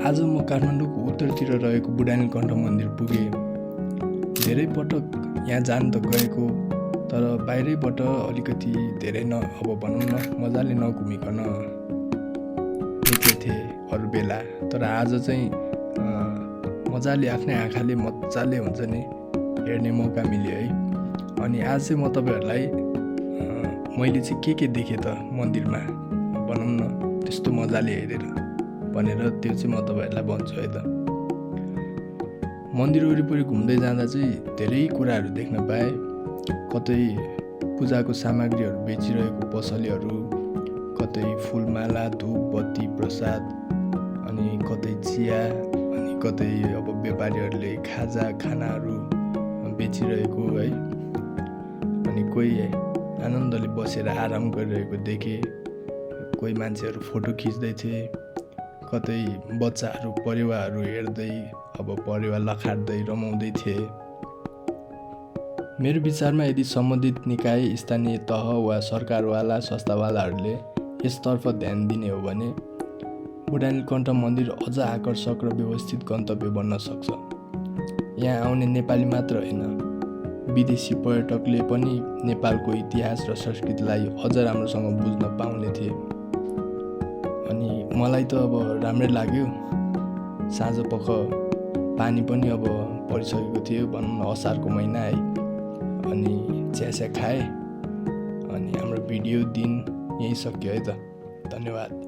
आज म काठमाडौँको उत्तरतिर रहेको बुढानीलकण्ठ मन्दिर पुगेँ। धेरै पटक यहाँ जान त गएको, तर बाहिरैबाट अलिकति धेरै अब भनौँ न मजाले नघुमिकन निक्लेथे अरू बेला। तर आज चाहिँ मजाले आफ्नै आँखाले मजाले हुन्छ नि हेर्ने मौका मिल्यो है। अनि आज चाहिँ म तपाईँहरूलाई मैले चाहिँ के देखेँ त मन्दिरमा भनौँ न त्यस्तो मजाले हेरेर भनेर त्यो चाहिँ म तपाईँहरूलाई भन्छु है त। मन्दिर वरिपरि घुम्दै जाँदा चाहिँ धेरै कुराहरू देख्न पाएँ। कतै पूजाको सामग्रीहरू बेचिरहेको पसलेहरू, कतै फुलमाला, धूप बत्ती प्रसाद, अनि कतै चिया, अनि कतै अब व्यापारीहरूले खानाहरू बेचिरहेको है। अनि कोही आनन्दले बसेर आराम गरिरहेको देखेँ। कोही मान्छेहरू फोटो खिच्दै थिए, कतै बच्चाहरू परेवाहरू हेर्दै अब परेवा लखाट्दै रमाउँदै थिए। मेरो विचारमा यदि सम्बन्धित निकाय, स्थानीय तह वा सरकारवाला संस्थावालाहरूले यसतर्फ ध्यान दिने हो भने बुढानीलकण्ठ मन्दिर अझ आकर्षक र व्यवस्थित गन्तव्य बन्न सक्छ। यहाँ आउने नेपाली मात्र होइन, विदेशी पर्यटकले पनि नेपालको इतिहास र संस्कृतिलाई अझ राम्रोसँग बुझ्न पाउने थिए। अनि मलाई त अब राम्रै लाग्यो। साँझपख पानी पनि अब परिसकेको थियो, भनौँ न असारको महिना है। अनि चिया खाएँ। अनि हाम्रो भिडियो दिन यहीँ सक्यो है त। धन्यवाद।